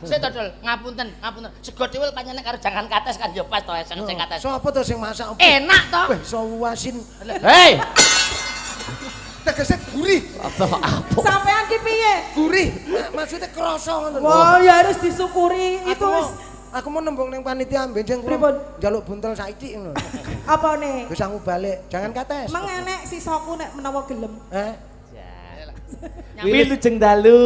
Sik to, Dul, ngapunten, ngapunten. Sego tiwul panjenengan karo jangan kates kan ya pas to, sing sing kates. Sopo to sing masak? Enak to? Weh, iso asin. Hei, Tegese gurih. apa apa? Sampean ki piye? Gurih. Maksudnya krasa ngono lho. Wah, ya harus disyukuri. Aku Itu mau wis aku mau nembung ning panitia benjing kula Pripun? njaluk buntel saiki ngono. Apa nih? Wis aku balik, jangan kates. Mengenek sisaku nek menawa gelem. Eh, Wilujeng dalu.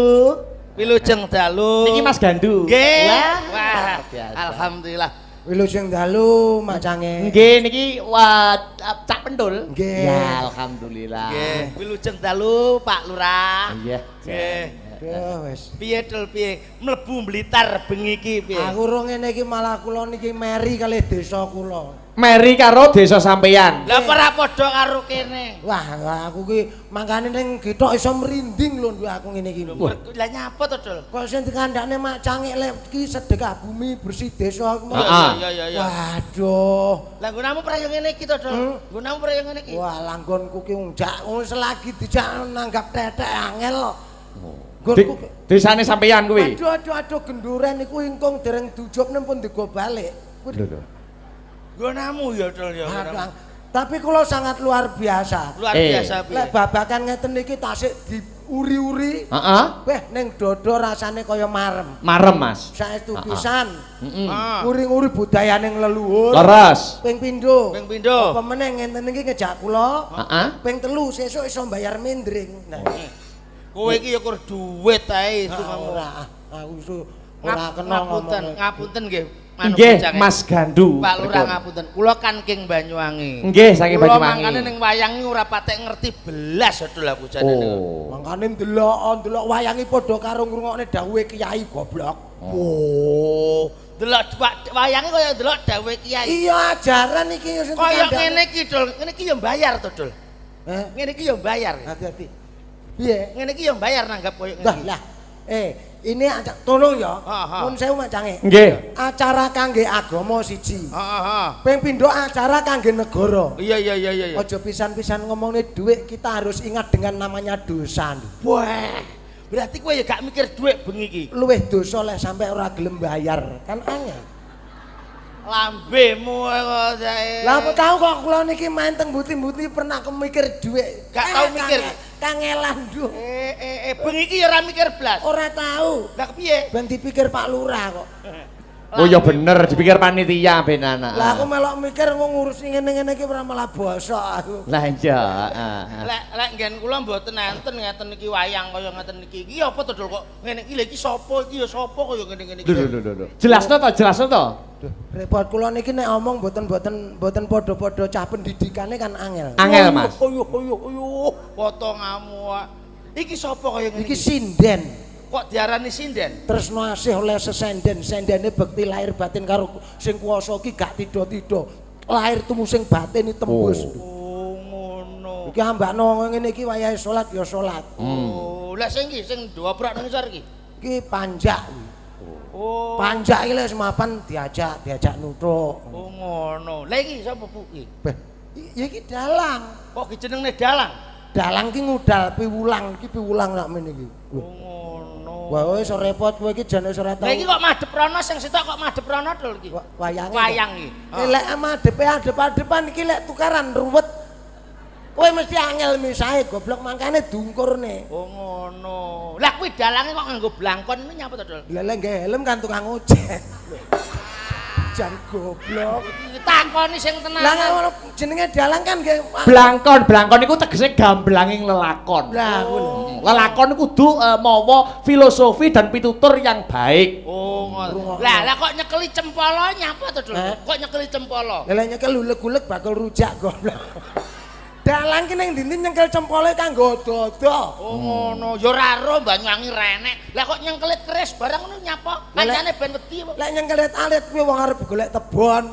Wilujeng dalu. Niki Mas Gandu. Nggih. Wah, Wah, luar biasa. alhamdulillah. Wilujeng dalu macange. Nggih niki wah Cak Pentul. Nggih. Ya alhamdulillah. Nggih, wilujeng dalu Pak Lurah. Iya. Nggih. Duh, wis. Piye, Dul, piye? Mlebu Blitar bengi iki piye? Aku ro ngene iki malah kula niki meri kalih desa kula. Meri karo desa sampeyan. Lah apa ora padha karo kene? Wah, wah, aku ki mangkane ning gethok iso merinding lho nduk aku ngene iki. Wah. Lah nyapa to, Dul? Kok sing dikandakne macange lek ki sedekah bumi bersih desa aku. Ah, ah. Iya iya iya. Waduh. Lah nggunamu prayo ngene iki to, Dul? Hmm? Nggunamu prayo ngene iki. Wah, langgonku ki njak selagi dijak nanggap tetek angel kok. Di, Nggonku ki- desane sampeyan kuwi. Aduh aduh aduh genduren niku ingkung dereng dujupne pun digo balik. Lho lho. Nggunamu ya, Dul ya. Aduh, nggunamu. tapi kula sangat luar biasa. Luar Eh. biasa piye? Lek babakan ngeten iki tasik diuri-uri, Heeh. weh ning dodo rasane kaya marem. Marem, Mas. Saestu Ah, ah. pisan. Heeh. Ah. Nguri-nguri budayane leluhur. Leres. Ping pindho. Ping pindho. Apa meneh ngenten iki ngejak kula. Heeh. Ping telu sesuk iso bayar mindring. Nah, Kowe iki ya kur duit ae ah, ora ah, aku iso ora kena ngapunten, ngomong. ngapunten nggih. Manu Nggih, Bujang. Mas Gandu. Pak Lurah Pripun? ngapunten. Kula kan King Banyuwangi. Nggih, saking Kula Banyuwangi. mangkane ning wayang iki ora patek ngerti belas adul aku jane niku. Oh. Mangkane ndelok ndelok wayangi padha karo ngrungokne dawuhe kiai goblok. Oh, delok wayange kaya delok dawuhe kiai. Iya ajaran iki sing Kaya dikandakne. ngene iki, Dul. Ngene iki ya bayar to, Dul. Eh, Ngene iki ya bayar. hati-hati. Piye? Ngene iki ya bayar nanggap koyo ngene Lah iki. lah. Eh, ini tolong ya. Ha, ha. Nun sewu macange. Nggih. Acara kangge agama siji. Heeh, heeh. Ping pindho acara kangge negara. Iya iya iya iya. iya. Aja pisan-pisan ngomongne dhuwit, kita harus ingat dengan namanya dosa. Wah, berarti kowe ya gak mikir dhuwit bengi iki. Luwih dosa lek sampe ora gelem bayar, kan angel. Lambemu kok jae. Lah apa tau kok kula niki main teng buti-buti pernah kemikir dhuwit. Gak tau mikir. Kangelan duh. Eh eh eh bengi iki ya ora mikir blas. Ora tau. Lah kepiye? Ben dipikir Pak Lurah kok. Oh ya bener, dipikir panitia ben anak. Lah aku melok mikir wong ngurusi ngene-ngene iki ora malah bosok aku. Lah iya, heeh. Lek lek nggen kula mboten enten ngeten iki wayang kaya ngeten iki. Iki apa to, Dul, kok ngene iki lha iki sapa iki ya sapa kaya ngene-ngene iki. Lho lho lho lho. Jelasno to, jelasno to. Duh, repot kula niki nek omong mboten-mboten mboten padha-padha cah pendidikane kan angel. Angel, Mas. Ayo ayo ayo potongamu. Ah. Iki sapa kaya ngene Iki sinden. Kok diarani sinden? Tresno asih oleh sesenden, sendene bekti lahir batin karo sing kuwasa iki gak tido-tido. Lahir tumu sing batin iki tembus. Oh ngono. Iki ambakno ngene iki wayahe salat ya salat. Oh, lah sing iki sing dobrak nang ngisor iki. Iki panjak. Oh. Panjak iki lek semapan diajak, diajak nuthuk. Oh ngono. Lah iki sapa Bu iki? Beh, ya iki dalang. Kok dijenengne dalang? Dalang ki ngudal piwulang, iki piwulang lak mene iki. Oh ngono. Wah, wis repot kowe iki jane wis ora tau. Lah iki kok madhep rono sing sitok kok madhep rono Dul iki. Wayange. Wayang iki. Eh, lek madhepe adep-adepan iki lek tukaran ruwet. Kowe mesti angel misahe goblok mangkane dungkurne. Oh ngono. Lah kuwi dalange kok nganggo blangkon ini nyapa to, Dul? Lah lek nggae helm kan tukang ojek. Jan goblok. Takoni sing tenan. Lah ngono jenenge dalang kan nggih. Blangkon, blangkon iku tegese gamblanging lelakon. Lah kuwi lho. Lelakon kudu mawa filosofi dan pitutur yang baik. Oh ngono. Rungokno. Lah lah kok nyekeli cempolo nyapa to, Dul? Eh? Kok nyekeli cempolo? Lah lek nyekel uleg-uleg bakal rujak goblok. Dalang ki ning ndi nyekel cempole kanggo dodo. Oh ngono. Ya ora ro Banyuwangi renek. Lah kok nyengkelit keris barang ngono nyapa? Lah, lek- Kancane ben wedi apa? Lek nyekel alit kuwi wong arep golek tebon.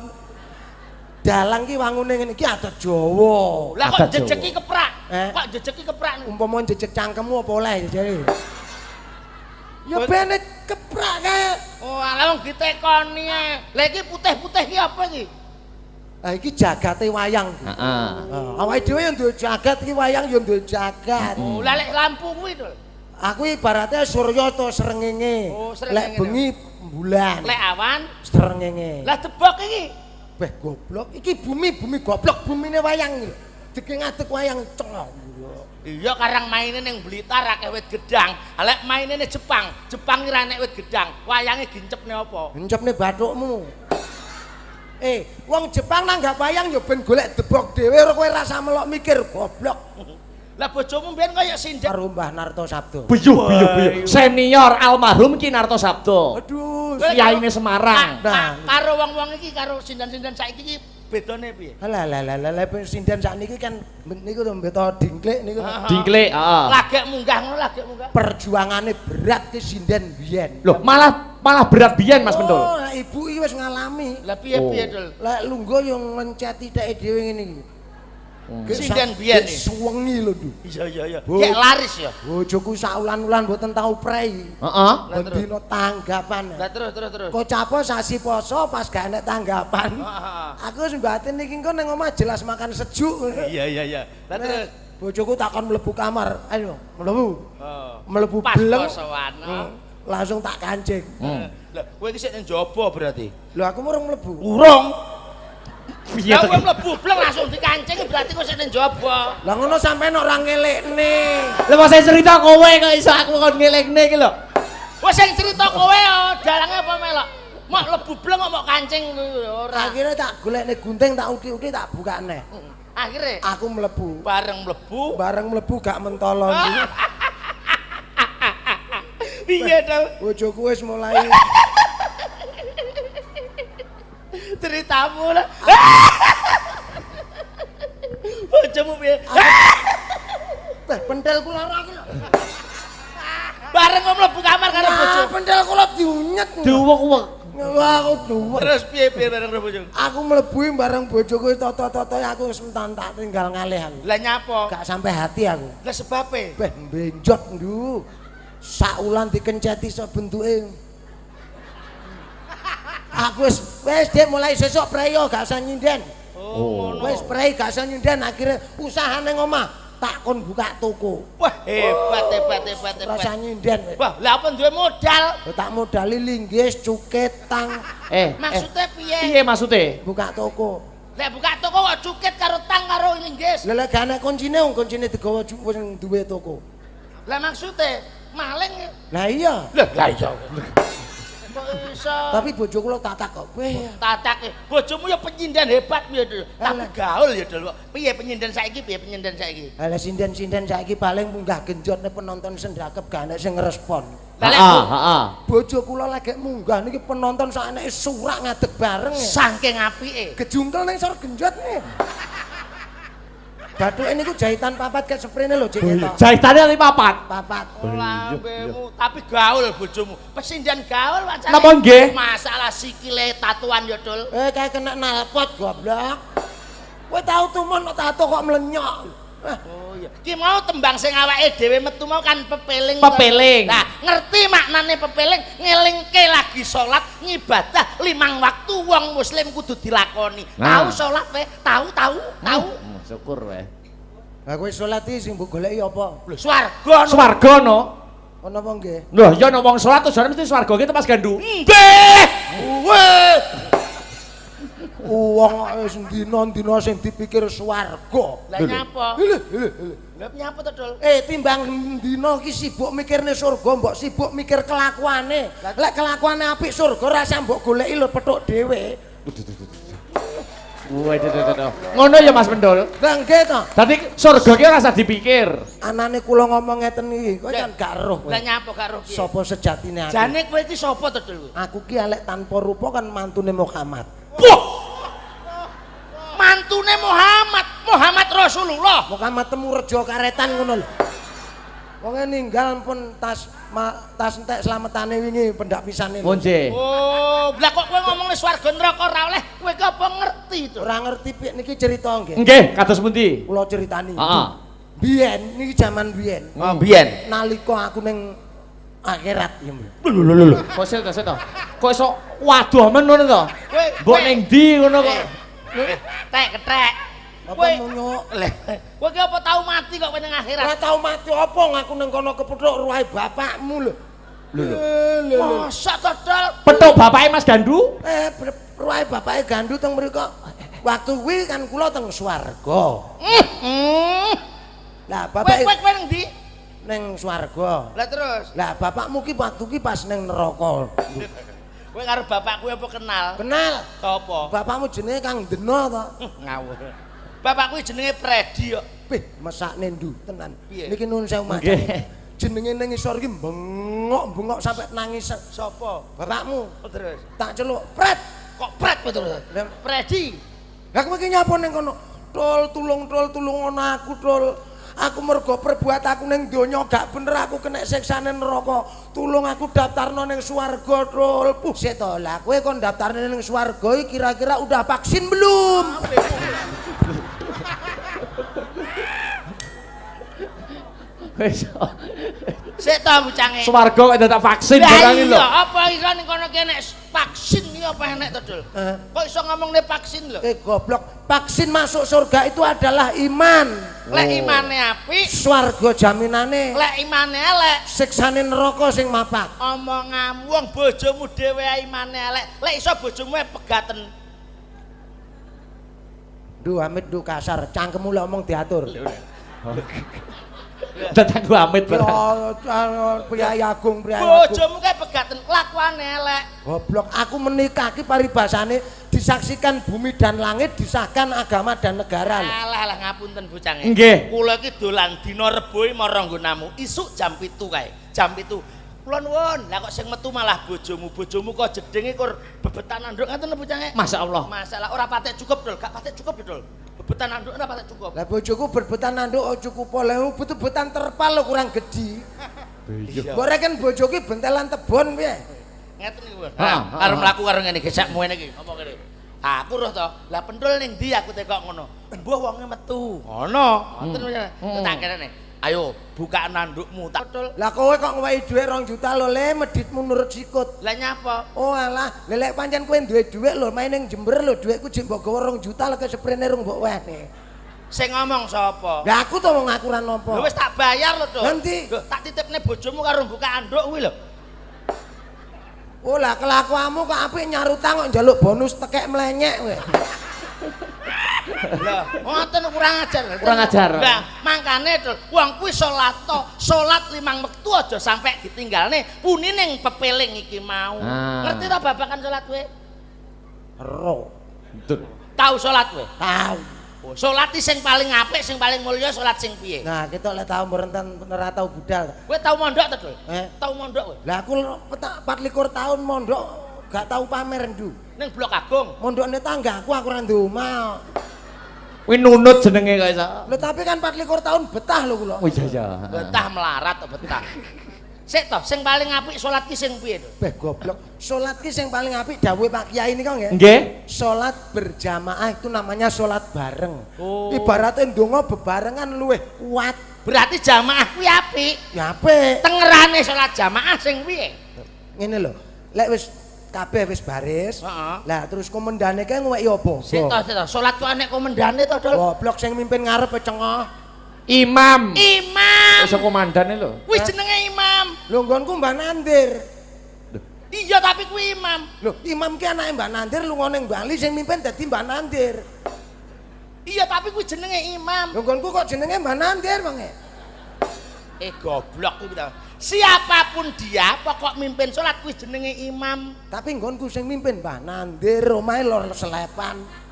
Dalang ki wangune ngene iki adat Jawa. Lah kok Adat Jawa. jejeki keprak? Eh? Kok jejeki keprak? Umpama jejeg cangkemmu apa oleh jejege? Ya bene keprak kae. Oh, alah wong ditekoni ae. Lah iki putih-putih iki apa iki? Ah iki jagate wayang. Heeh. Ah, awake dhewe yo duwe jagat iki wayang yo duwe jagat. Oh, lah lek lampu kuwi to. Aku ibaratnya surya to srengenge. Oh, srengenge. Lek bengi Bulan. Lek awan Srengenge. Lah debok iki. Beh goblok, iki bumi, bumi goblok, bumine wayang iki lho. Dege ngadeg wayang cong. Iya karang maine ning Blitar akeh wit gedang. Lek maine ning Jepang, Jepang ora enek wit gedang. Wayange gincepne apa? Encepne bathukmu. Wong Jepang nanggap wayang ya ben golek debok dhewe ora kowe rasa melok mikir goblok. Lah bojomu mbiyen kaya sinden. Karo Mbah Narto Sabdo. Buyuh, buyuh, buyuh. Senior almarhum Ki Narto Sabdo. Aduh. Kiyaine Semarang. Nah. Karo wong-wong iki karo sinden-sinden saiki iki bedane piye? Alah lah lah lah sinden sakniki kan niku to mbeto dingklik niku. Dingklik, heeh. Lagek munggah ngono lagek munggah. Perjuangane berat ki sinden biyen. Loh, malah berat biyen Mas Pentul. Oh, ibu iki wis ngalami. Lah piye-piye, Dul? Lek lungguh yo ngenceti teke dhewe ngene iki. Sinden biyen iki. Suwengi lho, Ndu. Iya. Gek laris ya. Bojoku saulan-ulan mboten tau prei. Heeh. Lah terus. Bendina tanggapan. Lah terus. Kocapo sasi poso pas gak enek tanggapan. Heeh. Aku wis mbatin iki engko ning omah jelas makan sejuk. Iya. Lah terus. Bojoku takon mlebu kamar. Ayo, mlebu. Heeh. Mlebu Pas bleng. posoan. Langsung tak kancing. Lah kowe iki sik ning jaba berarti. Lho aku murung mlebu. Urung. Piye Lah to? kowe mlebu bleng langsung dikancing berarti kowe sik ning jaba. Lah ngono sampean ora ngelekne. Lah masa cerita kowe kok iso aku kon ngelekne iki lho. Wes sing cerita kowe oh, dalange apa melok? Mok mlebu bleng kok mok kancing ora. Akhirnya tak golekne gunting tak uti-uti tak bukane. Akhire Aku mlebu. bareng mlebu. Bareng mlebu gak mentolo. Piye to? Bojoku wis mulai Ceritamu lah. Bojomu piye? Beh, pentel kula ora iki lho. Bareng kok mlebu kamar karo bojo. Ah, pentel kula diunyet. Diuwek-uwek. Wah, aku duwek. Terus piye piye bareng karo bojomu? Aku mlebu bareng bojoku wis toto-toto aku wis mentan tak tinggal ngalih aku. Lah nyapa? Gak sampai hati aku. Lah sebabe? Beh, benjot ndu. Saulan dikenceti sok bentuke. Aku wis wis Dik mulai sesuk preyo gak usah nyinden. Oh, ngono. Wis prei gak usah nyinden akhirnya usaha ning omah tak kon buka toko. Wah, hebat hebat hebat hebat. Rasa nyinden. wis. Wah, lah apa duwe modal? Tak modali linggis, cuket, tang, Maksudnya piye? Piye maksude? buka toko. Lek buka toko kok cuket karo tang karo linggis. Lah lek gak enek kuncine wong kuncine digawa wong duwe toko. Lah maksude maling. Lah iya. Lah lah iya. Kok iso? Tapi bojo kula tatak kok. Weh, Tatake bojomu ya penyinden hebat piye Dul. Tapi Alah. gaul ya Dul. Piye penyinden saiki? Piye penyinden saiki? Lah sinden-sinden saiki paling munggah genjotne penonton sendrakep gak enek sing ngrespon. Lah lek Heeh, heeh. Bojo kula lagi munggah niki penonton saeneke surak ngadeg bareng. saking apike. Gejungkel ning sor genjot nih. Bathuke niku jahitan papat kayak sprene lho cek ketok. Jahitane ali papat. Papat. Lambemu, tapi gaul bojomu. Pesinden gaul wancane. Napa nggih? Masalah sikile tatuan ya Dul. Kayak kena nalpot goblok. Kowe tau tumon kok tato kok mlenyok. Oh iya. Ki mau tembang sing awake dhewe metu mau kan pepeling. Pepeling. Nah, ngerti maknane pepeling, ngelingke lagi salat ngibadah 5 waktu wong muslim kudu dilakoni. Nah. Tahu salat we? Tahu tahu tahu. Syukur wae. Lah kowe salat iki sing mbok goleki apa? Lho swarga no. Swarga no. Ana apa nggih? Loh, ya no wong salat tujuane mesti swarga ki to Mas Gandu. Nggih. Weh. Wong wis dina-dina sing dipikir swarga. Lah nyapa? Lho, lho, lho. Lah nyapa to, Dul? Timbang dina iki sibuk mikirne surga, mbok sibuk mikir kelakuane. Lek kelakuane apik surga ora usah mbok goleki lho petuk dhewe. Waduh. Ngono ya Mas Pendul. Lah nggih to. Dadi surga ki ora usah dipikir. Anane kula ngomong ngeten iki, kok kan gak roh kowe. Lah nyapa gak roh piye? Sapa sejatine aku? Jane kowe iki sapa to, Dul? Aku ki elek tanpa rupa kan mantune Muhammad. Wah. Mantune Muhammad, Muhammad Rasulullah. Muhammad temu rejo karetan ngono lho. Wonge ninggal pun tas tas entek slametane wingi pendak pisane. lho. Oh nggih. Oh, lah kok kowe ngomong swarga neraka ora oleh, kowe ki apa ngerti to? Ora ngerti piye niki cerita nggih. Nggih, kados pundi? Kula critani. Heeh. Biyen niki jaman biyen. Oh, biyen. Nalika aku ning akhirat ya. Mbak. Lho lho lho. Kok sik to, sik to. Kok iso waduh men ngono to? Mbok ning ndi ngono kok? Tek ketek. Apa munyuk? Leh, kowe ki apa tau mati kok kowe ning akhirat? Ora tau mati apa ngaku ning kono kepethuk ruwahe bapakmu lho. Lho lho. Masa to, Dol? Petuk bapake Mas Gandu? Ruwahe bapake Gandu teng mriku. Waktu kuwi kan kula teng swarga. Lah Kowe bapake kowe kowe nang ndi? Ning swarga. Lah terus, Lah bapakmu ki waktu ki pas ning neraka. Kowe karo bapakku apa kenal? Kenal. Sapa? Bapakmu jenenge Kang Deno to? Ngawur. Bapakku jenenge Predi kok. Bih, mesakne ndu tenan. Piye? Niki nuwun sewu, Mas. Nggih. Jenenge ning ngisor ki bengok-bengok sampai nangis. Sapa? Bapakmu Oh, terus. Tak celuk, "Pret." Kok Pret betul? Lah Predi. Lah kowe iki nyapa ning kono? Tol tulung, tol tulung ana aku, tol. Aku mergo perbuat aku ning donya gak bener, aku kena siksane neraka. Tulung aku daftarno ning swarga, tol. Puh, sik to. Lah kowe kon daftarne ning swarga iki kira-kira udah vaksin belum? Wis. Sik to bucange. Swarga kok dadak vaksin Lah barang iki lho. iya, apa iso ning kono ki enek vaksin iki apa enek to, Dul? Eh. Kok iso ngomongne vaksin lho? Eh goblok, vaksin masuk surga itu adalah iman. Lek imane apik, Swarga jaminane. lek imane elek, Siksane neraka sing mapak. Omonganmu wong bojomu dhewe ae imane elek. Lek iso bojomu ae pegaten. Duh Amit, duh kasar, cangkemmu lek omong diatur. Dadak ku amit Ya, barang. priayi agung, priayi agung. Bojomu kae pegaten, kelakuane elek. Goblok, aku menikah ki paribasane disaksikan bumi dan langit, disahkan agama dan negara lho. Alah alah, ngapunten bocange. Nggih. Kula iki dolan dina Rebo iki marang nggonamu, isuk jam 7 kae. Jam 7. Kula nuwun, lah kok sing metu malah bojomu. Bojomu kok jedinge kur bebetan anduk ngaten lho bocange. Masya Allah. Masalah ora patek cukup, Dul. Gak patek cukup, Dul. Bebetan anduk ora patek cukup. Lah bojoku berbetan anduk oh cukup oleh betul-betan terpal lho kurang gedhi. Iya. Mbok reken bojoku bentelan tebon piye? Ngeten iki, Bos. Ha, ha, Arep ha. mlaku karo ngene gesekmu ngene iki. Apa kene? Aku roh to. Lah pentul ning ndi aku tekok ngono. Mbuh wonge metu. Ngono. Ngoten tak kene. Ayo buka nandukmu tak tul. Lah kowe kok ngewehi dhuwit 2 juta lho le medhitmu nurut sikut. Lah nyapa? Oh alah, lelek pancen kowe duwe dhuwit lho main ning Jember lho dhuwitku jek mbok gawa 2 juta lho keseprene rung mbok wehne. Sing ngomong sapa? Lah aku to wong aku ora nampa. Lho wis tak bayar lho, Dul. Nanti. Lho tak titipne bojomu karo buka anduk kuwi lho. Oh lah kelakuanmu kok apik nyarutang kok njaluk bonus tekek mlenyek kowe. Lah, ngoten kurang ajar. Kurang ajar. Lah, mangkane Dul, wong kuwi salat to, salat limang wektu aja sampe ditinggalne, puni ning pepeling iki mau. Ah. Ngerti ta babakan salat kowe? Ro. Betul. Tau salat kowe? Tau. Oh, salat iki sing paling apik, sing paling mulya salat sing piye? Nah, kita lek tau mrenten ora tau budal. Kowe tau mondok ta, Dul? Eh? Tau mondok kowe? Lah aku 24 tahun mondok gak tau pamer ndu. Ning Blok Agung. Mondokne tanggaku aku ora ndek omah. Kuwi nunut jenenge kok iso. Lho tapi kan 24 tahun betah lho kula. Oh iya iya. Betah melarat atau betah. Sik to, sing paling apik salat ki sing piye, Dul? Beh goblok. Salat ki sing paling apik dawuhe Pak Kiai nika nggih. Nggih. Salat berjamaah itu namanya salat bareng. Oh. Ibaratnya ndonga bebarengan luwih kuat. Berarti jamaah kuwi apik. Ya apik. Tengerane salat jamaah sing piye? Ngene lho. Lek wis kabeh wis baris. Heeh. Lah terus komendane kae ngweki apa? Sik to, sik to. Salat kok enek komendane to, Dul? Goblok sing mimpin ngarep cengoh. Imam. Imam. Iso komandane lho. Kuwi jenenge imam. Lho nggonku Mbah Nandir. Iya tapi kuwi imam. Lho, imam ki anake Mbah Nandir lunga ning Bali sing mimpin dadi Mbah Nandir. Iya tapi kuwi jenenge imam. Lho nggonku kok jenenge Mbah Nandir, Bang. Eh goblok kuwi ta. Siapapun dia pokok mimpin salat kuwi jenenge imam. Tapi nggonku sing mimpin Mbah Nandir, omahe lor selepan.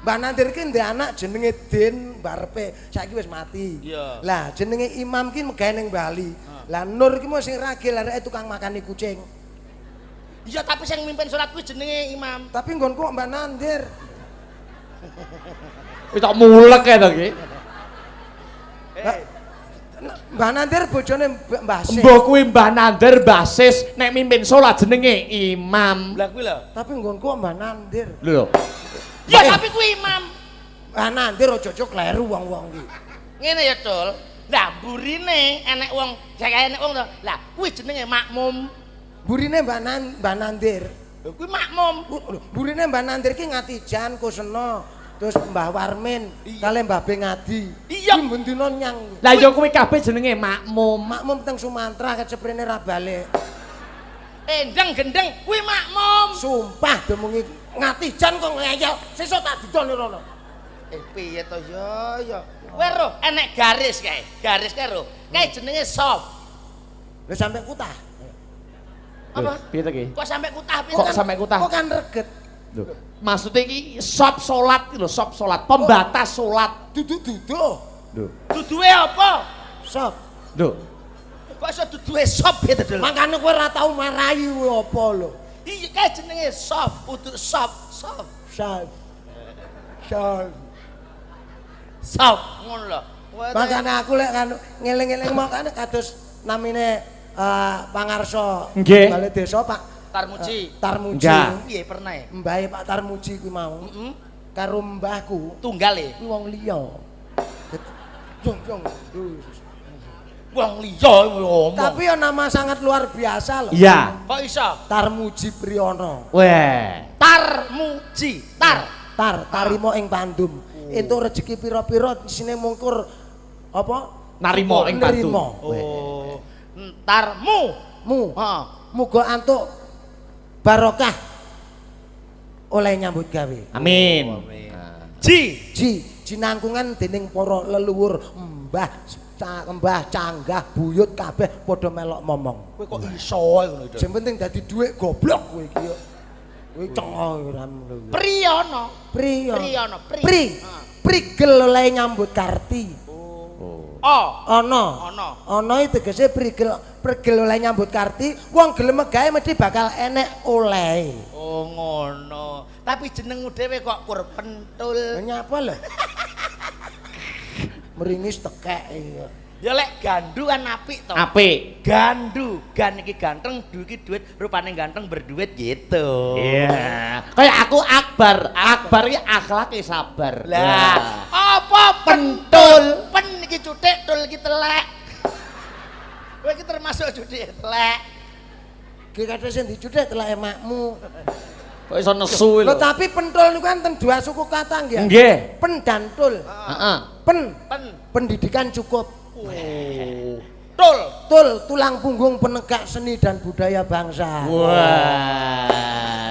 Mbah Nandir ki ndek anak jenenge Din barepe saiki wis mati. Iya. Lah jenenge imam ki megawe ning Bali. Lah Nur ki mau sing ragil areke tukang makani kucing. Iya tapi sing mimpin salat kuwi jenenge imam. Tapi nggonku kok Mbah Nandir. Wis tak mulek ya to ki. Lah, Mbah Nandir bojone Mbah Sis. Mbah kuwi Mbah Nandir Mbah Sis nek mimpin salat jenenge imam. Lah kuwi lho. Tapi nggonku kok Mbah Nandir. Lho. Ya tapi kuwi imam. Mbah Nandir aja-aja kleru wong-wong ki. Ngene ya, Dul. Lah mburine enek wong, kaya enek wong to. Lah kuwi jenenge makmum. Burine Mbah Mbah Nandir. Lho kuwi makmum. Lho, burine Mbah Nandir ki Ngatijan Kusena, terus Mbah Warmin, kali Mbah Bengadi. Iya. Kuwi bendina nyang. Lah ya kuwi kabeh jenenge makmum. Makmum teng Sumatera keceprene ra balik. Endeng gendeng kuwi makmum. Sumpah demungi ngatijan kok ngeyel. Sesuk tak didol rono. Eh piye to ya ya. Kowe roh enek garis kae. Garis kae roh. Kae jenenge sop. Lha sampe kutah. Apa? Piye to ki? Kok sampe kutah piye? Kok sampe kutah? Kok kan reget. Lho, maksudnya iki sop salat iki lho, sop salat, pembatas salat. Duduk-duduk. Lho. Duduhe apa? Sop. Lho. Kok iso duduhe sop piye to, Dul? Makane kowe ora tau marahi kowe apa lho. Iya kae jenenge sop, udu sop, sop. Sop. Sop. Sop ngono lho. Kowe to- Makane aku lek kan ngeling-eling makane kados namine Pangarsa Nggih. Balai Desa Pak Tarmuji. Tarmuji. Nggih. Piye pernah e? Mbahe Pak Tarmuji kuwi mau Heeh. karo mbahku Tunggal e. kuwi wong liya. Jong jong. Wong liya ngomong. Tapi ya nama sangat luar biasa loh. Iya. Kok iso? Tarmuji Priyono. Weh. Tarmuji, tar. Tar tarimo ing pandum. Entuk rezeki pira-pira isine mungkur apa? Narimo ing pandum. Nerimo. Oh. Tarmu. Mu. Heeh. Muga antuk barokah oleh nyambut gawe. Amin. Ji. Ji jinangkungan dening para leluhur mbah mbah canggah buyut kabeh padha melok momong. Kowe kok iso ae ngono itu. Sing penting dadi dhuwit goblok kowe iki yo. Kowe cengo ora lho. Priyono. Pri yo. Priyono, pri. Pri. Ah. Prigel oleh nyambut karti. O. Ana. Ana. Ana iki tegese prigel prigel oleh nyambut karti, wong gelem megawe mesti bakal enek oleh. Oh ngono. Tapi jenengmu dhewe kok kur pentul. Lah nyapa lho? Meringis tekek iya. Ya lek gandu kan apik to. Apik. Gandu, gan iki ganteng, du iki duit, rupane ganteng berduit gitu. Iya. Kayak aku Akbar. Akbar iki akhlake sabar. Lah, apa pentul? Pen iki cuthik, tul iki telek. Kowe iki termasuk cuthik telek. Ki kadhe sing dicuthik teleke makmu. Kok iso nesu Lho lho. tapi pentul niku kan ten dua suku kata nggih. Nggih. Pen dan tul. Heeh. Pen Pen. pendidikan cukup. Oh. Tul. Tul tulang punggung penegak seni dan budaya bangsa. Wah.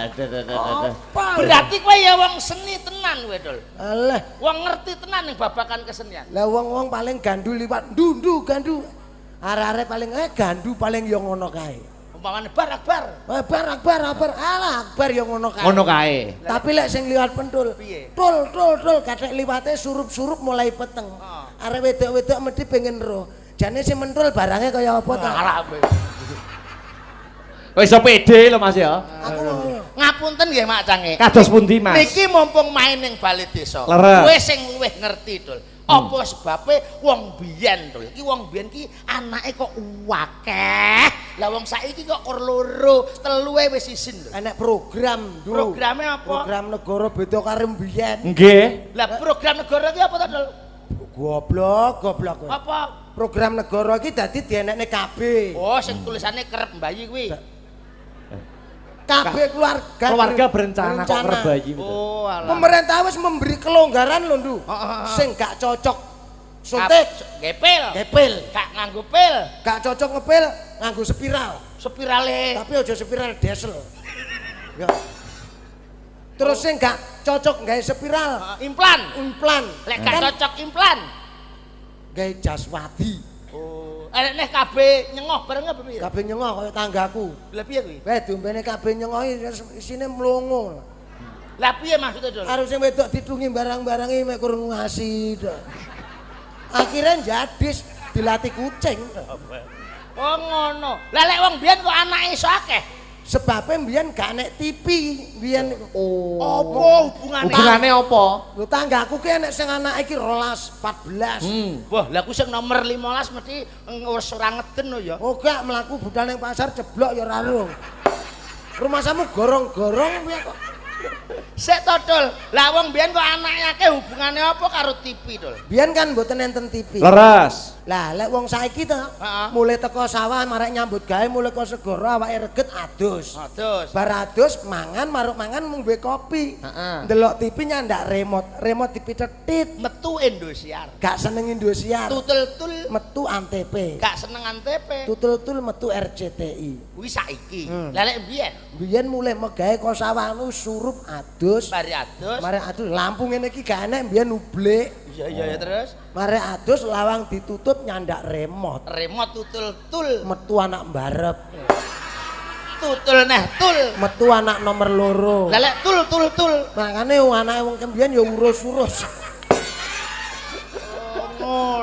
Dah, dah, dah, dah, dah. Apa? Berarti kowe ya wong seni tenan kowe, Dul. Alah, Wong ngerti tenan ning babakan kesenian. lah wong-wong paling gandu liwat ndu gandu. Arek-arek paling gandu paling yo ngono kae. Umpamane bar akbar. Akbar akbar akbar. Alah akbar yo ngono kae. Ngono kae. Tapi lek sing liwat pentul, Piye? tul tul tul kathek liwate surup-surup mulai peteng. Ah. Arek wedok-wedok mesti pengen roh. Jane sing mentul barangnya kaya apa ta? Alah kowe. Kok iso pede lho Mas ya. Aku Ngapunten nggih Mak Cange. Kados pundi Mas? Niki mumpung main ning bali desa. Leres. Kowe sing luwih ngerti, Dul. Apa sebabe wong biyen, Dul? Ki wong biyen ki anake kok akeh. Lah wong saiki kok kur loro, telu ae wis isin, Dul. enek program, Ndu. Programe apa? Program negara beda karo mbiyen. Nggih. Lah program negara ki apa to, Dul? Goblok, goblok kowe. Apa? Program negara iki dadi dienekne KB. Oh, sing tulisane kerep mbayi kuwi. KB keluarga. Keluarga berencana kok kerep bayi. Oh, alah. Pemerintah wis memberi kelonggaran lho, Ndu. Sing gak cocok suntik, Gepil. ngepil. Gak nganggo pil, Gak cocok ngepil nganggo spiral. spirale. Tapi aja spiral diesel. Ya. Terus sing gak cocok gawe spiral, Implan. implan. Lek gak Kan cocok implan. gawe jaswadi. Oh, enek neh kabeh nyengoh bareng apa piye? Kabeh nyengoh kaya tanggaku. Lah piye kuwi? Weh diombene kabeh nyengoh isine mlongo. Lah piye maksudnya, Dul? Karo sing wedok ditungi barang-barange mek kurang ngasih. Akhirnya jadis dilatih kucing. Oh ngono. Lah lek wong biyen kok anake iso akeh. Sebabnya mbiyen gak enek TV, mbiyen Oh. Apa hubungane? Hubungane apa? Lho tanggaku ki enek sing anake iki 12, 14. Wah, lah ku sing nomor 15 mesti wis ora ngeden lho ya. Oh gak mlaku budal ning pasar jeblok ya ora ro. Rumahsamu gorong-gorong piye kok? Sik to, Dul. Lah wong biyen kok anake akeh hubungane apa karo TV, Dul? Biyen kan mboten enten TV. Leres. Lah lek wong saiki to, Heeh. mulai teko sawah marek nyambut gawe mulai teko segara awake reget adus. Adus. Bar adus mangan maruk mangan ngombe kopi. Heeh. Ndelok TV nyandak remote, remote dipicetit. Metu Indosiar. Gak seneng Indosiar. Tutul-tul Metu Antv. gak seneng Antv. Tutul-tul metu RCTI. Kuwi saiki. Lah lek biyen Biyen mulai megawe ko sawah nu surup adus. mari adus. Mari adus lampu ngene iki gak enek biyen ublik. Iya iya ya terus Mari adus lawang ditutup nyandak remote. Remote tutul-tul. Metu anak mbarep. Tutul neh tul. Metu anak nomor loro. Lah lek tul tul tul. Makane anake wong kembiyen ya urus-urus.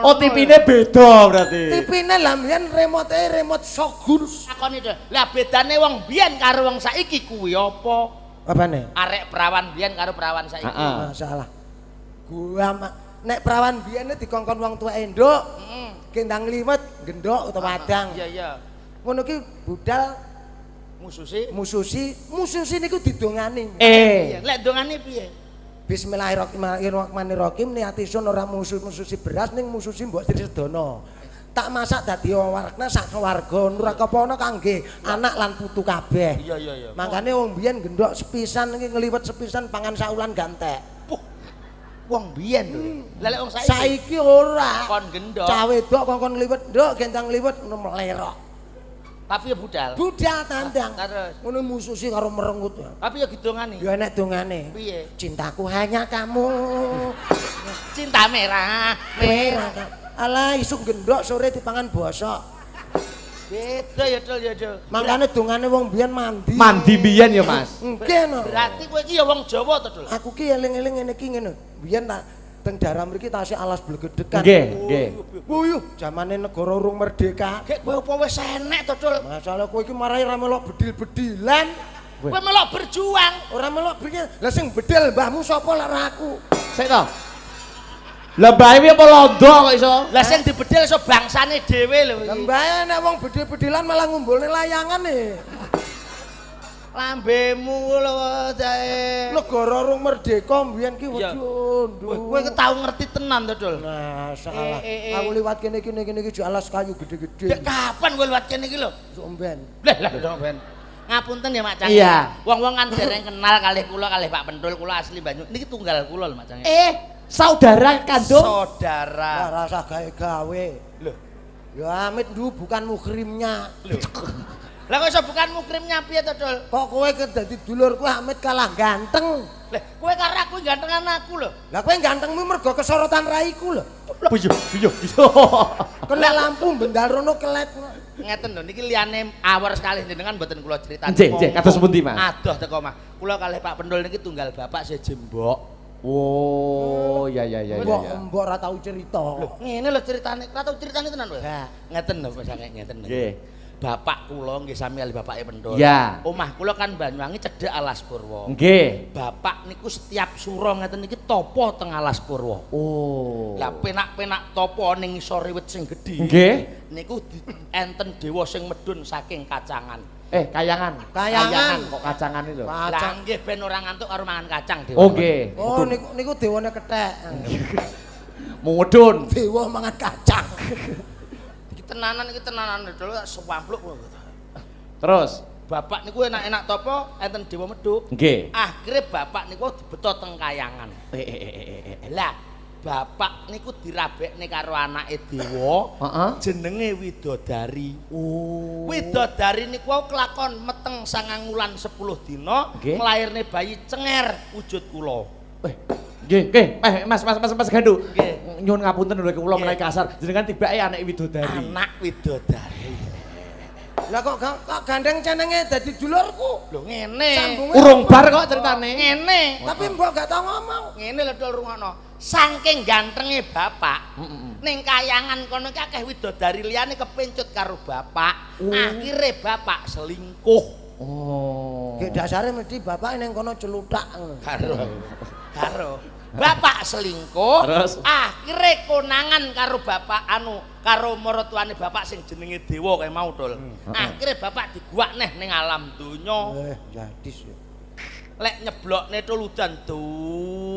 Oh, TV-ne beda berarti. TV-ne lah mbiyen remote remote Shogun. Takoni to. Lah bedane wong biyen karo wong saiki kuwi apa? Apane? Arek perawan biyen karo perawan saiki. Heeh. Masalah. Gua nek perawan biyen dikongkon wong tuweke nduk. Heeh. Kendang liwet, gendhok utawa wadang. Iya iya. Ngono ki budal Mususi. mususi, mususi niku didongani. Eh, Iya, lek dongane piye? Bismillahirrahmanirrahim niati sun ora musuh-mususi beras ning mususi mbok Sri Sedana. Tak masak dadi warna sak keluarga ora kepana kangge anak lan putu kabeh. Iya iya iya. Makane wong biyen gendhok sepisan iki ngliwet sepisan pangan saulan gantek. Puh. Wong biyen lho. Lah lek wong saiki Saiki ora. kon gendhok. Cah wedok kongkon ngliwet nduk gendang liwet ngono mlerok. Tapi ya budal. Budal tandang. Terus. Ngono mususi karo merengut. Tapi ya gidongane. Ya enek dongane. Piye? Cintaku hanya kamu. Cinta merah, merah. Merah. Alah isuk gendhok sore dipangan bosok. Beda ya Dul ya Dul. Mangkane dongane wong biyen mandi. Mandi biyen ya, Mas. Nggih no. Berarti kowe iki ya wong Jawa to, Dul. Aku ki eling-eling ngene iki ngene. Biyen tak teng daerah mriki tasih alas blegedekan. Nggih, nggih. Wuyuh, zamane negara urung merdeka. Gek kowe apa wis enek to, Dul? Masalah kowe iki marai ra melok bedil-bedilan. Kowe melok berjuang. Ora melok bedil. Lah sing bedil mbahmu sapa lek ra aku? Sik to. Lah mbahe piye apa londo kok iso? Lah sing dibedil iso bangsane dhewe lho Lah iki. mbahe nek wong bedil-bedilan malah ngumpulne layangan e. Lambemu lho jae. Negara urung merdeka mbiyen ki Iya. wedun. Kowe tau ngerti tenan to, Dul. Nah, salah. Eh. Aku liwat kene kene kene iki alas kayu gede-gede. Dek kapan kowe liwat kene iki lho? Sok mben. Lah lah dong ben. Ngapunten ya Mak Cang. Iya. Wong-wong kan dereng kenal kalih kula kalih Pak Pentul, kula asli Banyu. Niki tunggal kula lho Mak Cang. Eh, saudara kandung. Saudara. Lah rasa gawe-gawe. Lho. Ya amit ndu bukan muhrimnya. Lho. Lah kok iso bukan mukrimnya piye to, Dul? Kok kowe dadi dulurku amit kalah ganteng. Lah kowe karo aku gantengan aku lho. Lah kowe gantengmu mergo kesorotan raiku lho. Piye, piye, piye. Kena lampu bendal rono kelet. Ngeten lho niki liyane awor sekali jenengan mboten kula critani. Nggih, nggih, kados pundi, Mas? Adoh teko omah. Kula kalih Pak Pendul niki tunggal bapak seje mbok. Oh, ya ya ya ya. Mbok ya. mbok ora tau cerita. Lho, ngene lho ceritane. Ora tau ceritane tenan lho. Lah. Ngeten lho Mas ngeten lho. Nggih. Bapak kula nggih sami kalih bapake Pendul. Ya. Omah kula kan Banyuwangi cedhek Alas Purwo. Nggih. Bapak niku setiap sura ngeten niki topo teng Alas Purwo. Oh. Lah penak-penak topo ning ngisor wit sing gedhe. Nggih. Niku enten dewa sing medhun saking kacangan. Eh, kayangan. Kayangan. Kok kacangan itu? Lah Kacang. nggih ben ora ngantuk karo mangan kacang dewa. Oh, nggih. Oh niku niku dewane kethek. Mudun. Dewa mangan kacang. Iki tenanan lho tak swampluk. Terus, Bapak niku enak-enak topo enten dewa medhuk. nggih. Akhire bapak niku dibeto teng kayangan. Eh. Lah, bapak niku dirabekne karo anake dewa, Heeh. jenenge Widodari. Oh. Widodari niku wau kelakon meteng 9 wulan 10 dina, Nggih. nglairne bayi cenger wujud kula. Eh, nggih, nggih. Eh, Mas, Mas, Mas, Mas Gandu. Nggih. Nyuwun ngapunten lho kula Nggih. menawi kasar. Jenengan tibake anake Widodari. Anak Widodari. Lah kok kok gandeng cenenge dadi dulurku. Lho ngene. Sambunge Urung bar kok ceritane. Ngene. Tapi mbok gak tau ngomong. Ngene lho Dul rungokno. Saking gantenge bapak, ning kayangan kono ki akeh widodari liyane kepencut karo bapak. Oh. Akhire bapak selingkuh. Oh. Nggih dasare mesti bapak ning kono celutak ngono. Karo. Karo. Bapak selingkuh, Terus? akhire konangan karo bapak anu karo maratuane bapak sing jenenge Dewa kae mau Dul. Akhire bapak diguwak neh ning alam donya. Eh, jadis ya. Lek nyeblokne tul udan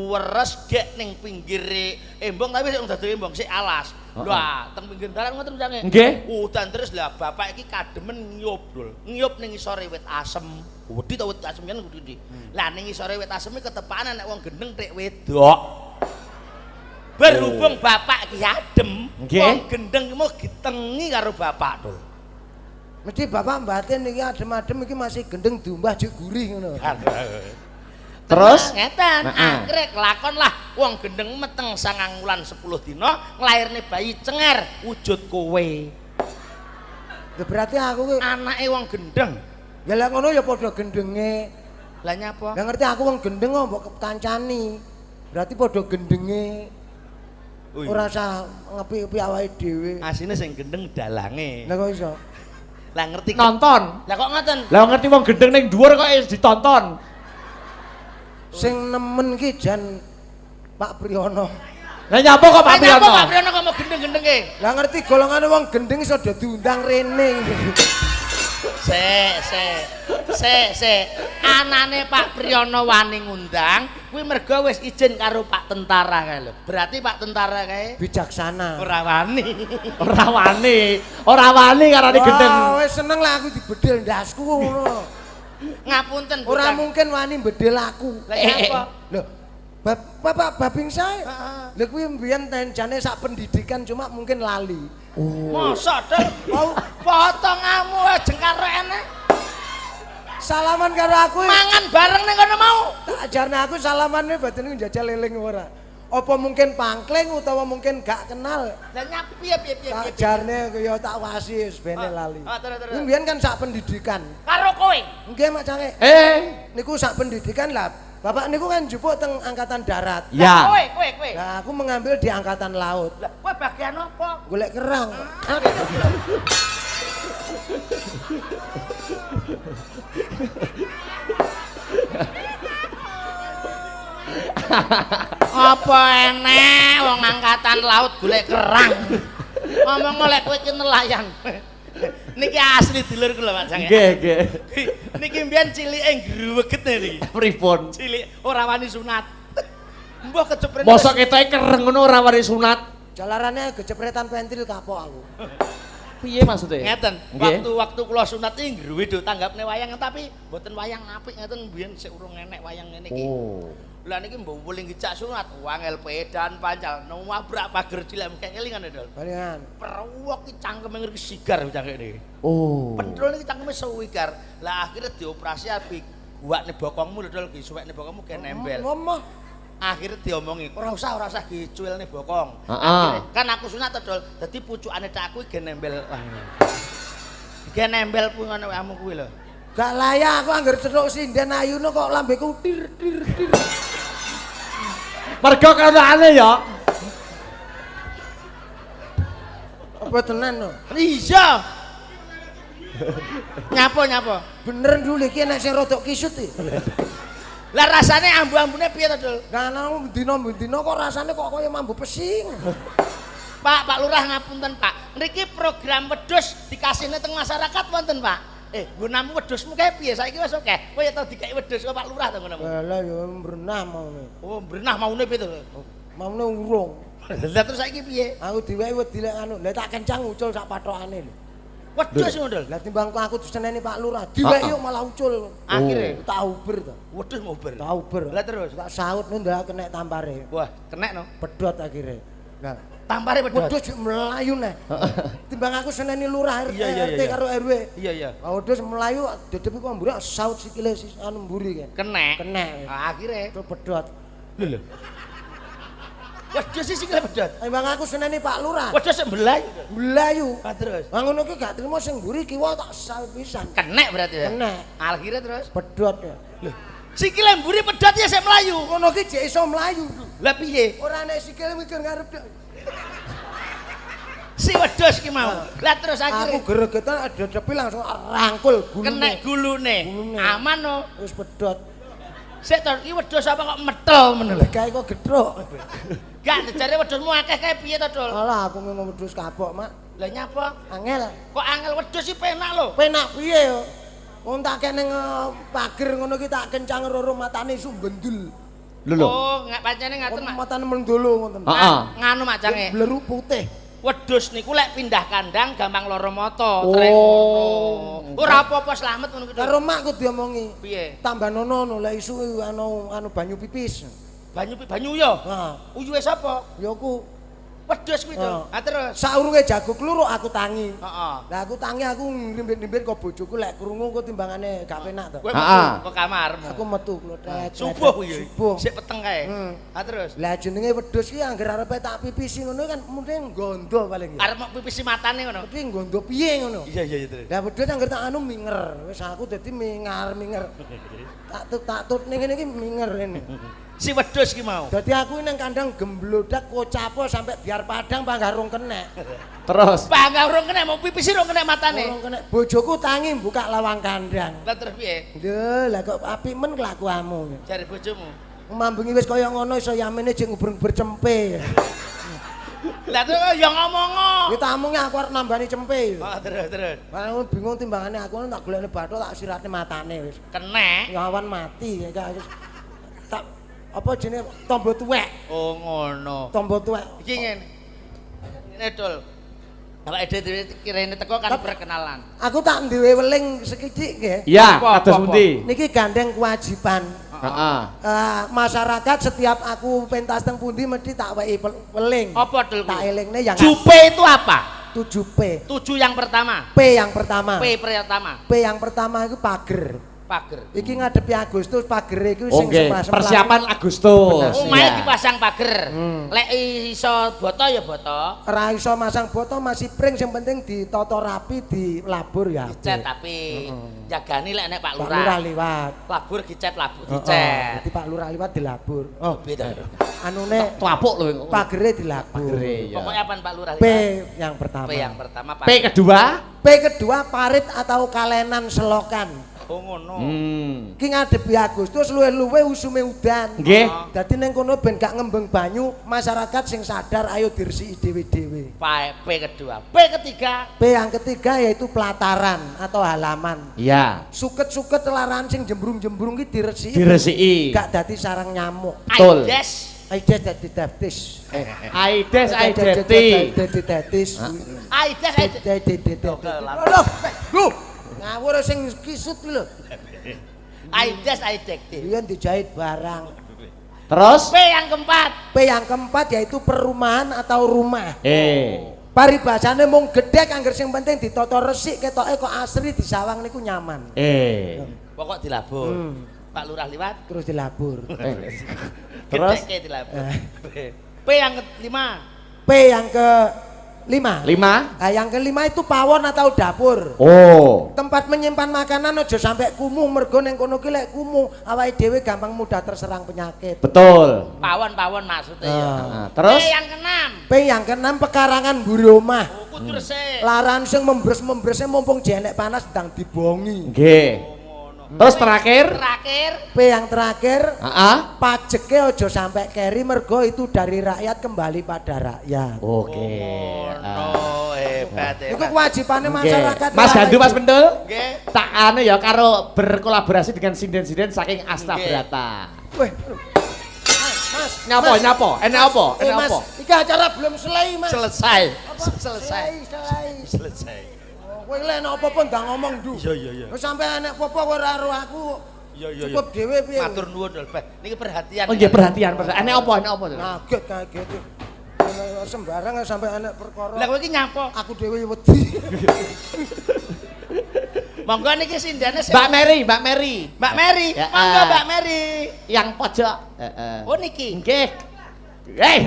Luweres gek ning pinggire embong tapi sik dadi embong sik alas. Lah, teng pinggir dalan ngoten jange. Nggih. Udan terus lah bapak iki kademen ngiyup, Dul. Ngiyup ning ngisore wit asem. Wedi to wit asem kan kudu. Lah ning ngisore wit asem iki ketepaan enek wong gendeng tik wedok. Berhubung bapak iki adem, wong gendeng ki mau ditengi karo bapak, Dul. Mesti bapak mbatin iki adem-adem iki masih gendeng diumbah jek gurih ngono. Terus? Ngeten, Heeh. akhire kelakon lah wong gendeng meteng 9 wulan 10 dina nglairne bayi cenger wujud kowe. Lha berarti aku ki Anake wong gendeng. ya lek ngono ya padha gendenge. Lah nyapa? Lah ngerti aku wong gendeng kok mbok kancani. Berarti padha gendenge. Ora usah ngepi-ngepi awake dhewe. Asine sing gendeng dalange. Lah kok iso? Lah ngerti Nonton. Lah kok ngoten? Lah ngerti wong gendeng ning dhuwur kok wis ditonton. Sing nemen ki jan Pak Priyono. Lah nyapa kok Pak Lah nyapa Priyono? Pak Priyono kok mau gendeng-gendenge? Lah ngerti golongane wong gendeng iso do diundang rene. Sik, sik. Sik, sik. Anane Pak Priyono wani ngundang, kuwi mergo wis izin karo Pak Tentara kae lho. Berarti Pak Tentara kae Bijaksana. ora wani. Ora wani. Ora wani karane gendeng. Wah, wis seneng lah aku dibedil ndasku ngono. Ngapunten Ora bocah. mungkin wani bedil aku. Lah nyapa? Lho, bapak babing saya. Heeh. Lha kuwi mbiyen jane sak pendidikan cuma mungkin lali. Mosok Dul? Mau Potonganmu wae jengkar enek. salaman karo aku. Mangan bareng ning kono mau. Tak ajarne aku salamane badan iku njajal eling ora. Apa mungkin pangkling utawa mungkin gak kenal. Lah nyapa piye piye piye Tak piye. ajarne ya tak wasi wis bene lali. Ah, terus, terus. Kuwi mbiyen kan sak pendidikan. Karo kowe. Nggih Mak Cange. Niku sak pendidikan lah. Bapak niku kan njupuk teng angkatan darat. Ya. Kowe kowe kowe. Lah aku mengambil di angkatan laut. Lah kowe bagian apa? Golek kerang. Apa enek wong angkatan laut golek kerang. Ngomong lek kowe iki nelayan. Niki asli dulur kula Pak Jang. Nggih, nggih. Niki mbiyen cilike ngruweget niki. Pripun? Cilik ora wani sunat. Mbah kecepret. Mosok ketoke kereng ngono ora wani sunat. Jalarane kecepretan pentil kapok aku. Piye maksudnya? Ngeten, Nggih. waktu-waktu kula sunat iki ngruwe do tanggapne wayang tapi mboten wayang apik ngeten mbiyen sik urung enek wayang ngene iki. Oh. Lah niki mbok wuling gejak sunat, wangel pedan pancal, nabrak pager cilik mengke kelingan Dol. Balingan. Perwok iki cangkeme ngriki sigar cangkeme niki. Oh. Pentrul niki cangkeme suwigar. Lah akhirnya dioperasi api guakne bokongmu lho Dol, disuwekne bokongmu ge nembel. Ngomong. Akhirnya diomongi, ora usah dicuilne bokong. Heeh. Akhirnya, kan aku sunat to, Dol. Dadi pucukane tak aku ge nembel. Ge nembel kuwi ngono awakmu kuwi lho. Gak layak aku angger cethuk sinden ayune kok lambeku tir tir tir. Mergo kenane ya. Apa tenan no? Iya. Nyapa nyapa? Bener dulu iki enek sing rodok kisut iki. Lah rasane ambu-ambune piye to, Dul? Lah ana bendina-bendina kok rasane kok kaya mambu pesing. Pak, Pak Lurah ngapunten, Pak. Niki program wedhus dikasihne teng masyarakat wonten, Pak. Nggonamu wedhusmu kae piye? Saiki wis akeh. Kowe ya tau dikeki wedhus kok Pak Lurah to nggonamu. Lah ya mbrenah maune. Oh, mbrenah maune piye to? Maune urung. Lah terus saiki piye? Aku diwehi wedi lek anu, lha tak kencang ucul sak pathokane lho. Wedhus ngono, Dul. Lah timbang kok aku diseneni Pak Lurah, diwehi yo malah ucul. Akhire Tak uber to. wedhus mau uber. Tak uber. Lah terus? Tak saut ndak kenek tampare. Wah, kenek no. Pedhot akhire. Lah Tampare pedhot. wedhus jek melayu neh. Timbang aku seneni lurah RT, Iya, iya, RT iya. karo RW. Iya, iya. Lah wedhus melayu dedepi kok mburi saut sikile anu mburi kae. Kenek. Kenek. Ah, akhire Terus pedhot. lho lho. Wedhus sih sikile pedhot. Timbang aku seneni Pak Lurah. Wedhus sik melayu. Melayu. Ah, terus. Lah ngono ki gak trimo sing mburi kiwa tak saut pisan. Kenek berarti ya. Kenek. Akhire terus Pedhot ya. sikile mburi pedhot ya sik melayu. Ngono ki jek iso mlayu. Lah piye? Ora nek sikile mikir ngarep tok. Si wedhus ki mau. Lah terus Aku akhire gregetan dedepi langsung rangkul gulune. kenek gulune. Gulune. Aman no. Wis pedhot. Sik to iki wedhus apa kok metel men lho. Kae kok gethuk. Gak jare wedhusmu akeh kae piye to, Dul? Alah aku ngomong wedhus kapok, Mak. Lah nyapa? Angel. Kok angel wedhus sih penak lho. Penak piye yo? Wong tak kene ning pager ngono ki tak kencang roro matane isu bendul. Lho lho. Oh, nggak pancene ngaten, Mak. Matane mendolo ngoten. Heeh. Nganu Mak Cange. Bleru putih. Wedhus niku lek pindah kandang gampang lara mata. Oh. Ora apa-apa slamet ngono kuwi. Karo makku diomongi. Piye? Tambah nono no lek isu anu anu banyu pipis. Banyu banyu yo. Heeh. Uyuhe sapa? Ya ku Wedhus kuwi to. Heeh. Ha terus. Saurunge jago kluruk aku tangi. Heeh. Lah aku tangi aku ngrimbit-rimbit kok bojoku lek krungu kok timbangane gak penak to. Kowe Heeh. metu ke kamarmu. Aku metu klothek. Subuh kuwi. Subuh. Sik peteng kae. Hmm. Ha terus. Lah jenenge wedhus ki angger arepe tak pipisi ngono kan mungkin nggondo paling ya. Arep mok pipisi matane ngono. Tapi nggondo piye ngono. Iya iya iya terus. Lah wedhus angger tak anu minger. Wis aku dadi mingar-minger. Tak tut ning ngene iki minger ini. Si wedhus ki mau. Dadi aku nang kandang gemblodak kocapo sampai biar padang panggah rung kenek. Terus. Bangga urung kena mau pipisi urung kena matane. Urung kenek. Bojoku tangi buka lawang kandang. Lah terus piye? Lho, lah kok apik men kelakuanmu. Jare bojomu. Mambengi wis kaya ngono iso yamene jek nguber-nguber cempe. Lah terus ya ngomong. Ya tamunge aku arep nambani cempe. Oh, terus terus. Aku bingung timbangane aku tak golekne bathuk tak siratne matane wis. Kenek. Ya awan mati ya wis. Tak apa jenenge tombo tuwek, Oh ngono. tombo tuwek. Iki ngene. Ngene Dul. Awake dhewe kirene teko kan perkenalan. Aku tak duwe weling sekidik nggih. Iya, Apa, kados apa, pundi? Niki gandeng kewajiban. Heeh. Masyarakat setiap aku pentas teng pundi mesti tak weki weling. Apa Dul? Tak elingne yang Jupe itu apa? 7P. 7 yang pertama. P yang pertama. P pertama. P yang pertama itu pager. Pager. Iki ngadepi Agustus pagere iku sing Oke, semplah-semplah. persiapan Agustus. Omahe Iya. dipasang pager. Lek iso boto ya boto. Ora iso masang boto masih pring sing penting ditata rapi dilabur ya. Dicet tapi jagani lek nek Pak Pak Lurah Lurah. liwat. Labur dicet labur Heeh, dicet. Dadi Pak Lurah liwat dilabur. Oh, Beda. anune Tuapuk lho. pagere dilabur. Pagere ya. Pokoknya apa Pak Lurah? P yang pertama. P yang pertama P kedua. P kedua parit atau kalenan selokan. Oh ngono. Ki ngadepi Agustus luwih-luwih usume udan. Nggih. Dadi ning kono ben gak ngembeng banyu, masyarakat sing sadar ayo diresiki dhewe-dhewe. P kedua. P ketiga. P yang ketiga yaitu pelataran atau halaman. Iya. Suket-suket laran sing jembrung-jembrung ki diresiki. Diresiki. Gak dadi sarang nyamuk. Betul. Aides. Aides dadi daptis. Aides Aideti. Dadi datis. Aides Aides. Dadi dadi. Loh, lho. Ngawur sing kisut lho. Aides Aidekti. Iya dijahit barang. Terus P yang keempat. P yang keempat yaitu perumahan atau rumah. Paribasane mung gedhek angger sing penting ditata resik ketoke kok asri disawang niku nyaman. Pokok dilabur. Pak Lurah liwat. Terus dilabur. Terus Gedheke dilabur. P yang kelima. P yang ke lima. 5. Nah, yang kelima itu pawon atau dapur. Oh. Tempat menyimpan makanan aja sampai kumuh mergo ning kono ki lek kumuh awake dhewe gampang mudah terserang penyakit. Betul. Pawon-pawon maksudnya ya. Nah, terus P yang keenam. P yang keenam pekarangan mburi omah. Oh, kudu resik. Laran sing membres-membrese mumpung jenek panas ndang dibongi. nggih. Terus terakhir? Terakhir. P yang terakhir Heeh. pajeke aja sampai keri mergo itu dari rakyat kembali pada rakyat. Oke. Oh, hebat Itu hebat. kewajibannya Oke. masyarakat. Mas Gandu, Mas Pendul. Nggih. Tak anu ya karo berkolaborasi dengan sinden-sinden saking Astabrata. Weh. Mas, Nyapa, Mas. nyapa? Enak apa? Eh, Enak Mas, apa? iki acara belum selesai, Mas. Selesai. Apa? Selesai. Selesai. Selesai. Kowe lek nek apa-apa ndang ngomong, Ndu. Iya, iya, iya. Wis sampe enek apa-apa kowe ora karo aku. Iya, iya, iya. Cukup dhewe piye. Matur nuwun lho, Pak. Niki perhatian. Oh nggih perhatian, perhatian. Enek apa? Enek apa? Kaget, kaget. Sembarang sampe enek perkara. Lah kowe iki nyapa? Aku dhewe wedi. Monggo niki sindene sing Mbak Mary, Mbak Mary. Mbak Mary. Ya, Monggo ah. Mbak Mary. Yang pojok. Heeh. Oh niki. Nggih. Eh.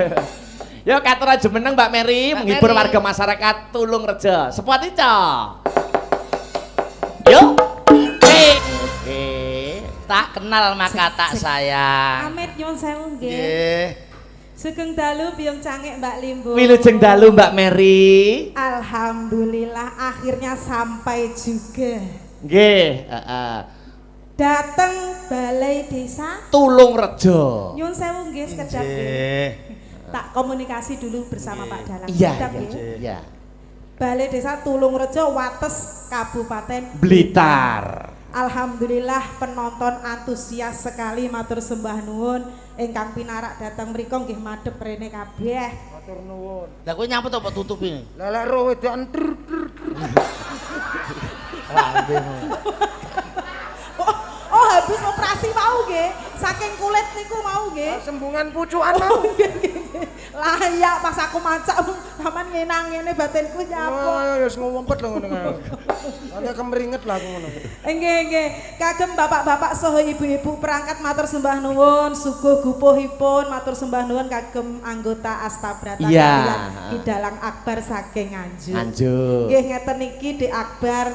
Yo katur aja meneng Mbak Mary, Mbak menghibur Mary. warga masyarakat Tulungrejo. Sepot ica. Yo. Oke. Oke. Tak kenal maka tak sayang. Amit nyuwun sewu nggih. Nggih. Sugeng dalu biyung cangik Mbak Limbu. Wilujeng dalu Mbak Mary. Alhamdulillah akhirnya sampai juga. Nggih, heeh. Dateng balai desa Tulungrejo. nyuwun sewu nggih sekedap nggih. Nggih. Tak komunikasi dulu bersama Pak Dalang. Iya, Sekedap iya, nggih. iya. Balai Desa Tulungrejo Wates Kabupaten Blitar. Alhamdulillah penonton antusias sekali, matur sembah nuwun ingkang pinarak dateng mriku nggih madhep rene kabeh. Matur nuwun. Lah kowe nyapa to kok tutupi? Lah lek roh wedokan tr tr tr. Lambemu. Oh, habis operasi mau nggih. Saking kulit niku mau nggih. Sembungan pucukan mau. Oh, nggih, nggih, nggih. Layak pas aku macak sampean ngenang ngene batinku nyapa. Oh, ya wis ngumpet lho ngono kae. Nanti kemringet lah aku ngono. Nggih, nggih. Kagem bapak-bapak saha ibu-ibu perangkat matur sembah nuwun, suguh gupuhipun matur sembah nuwun kagem anggota Astabrata kaliyan Ki Dalang Akbar saking Nganjuk. Nganjuk. Nggih ngeten iki Dik Akbar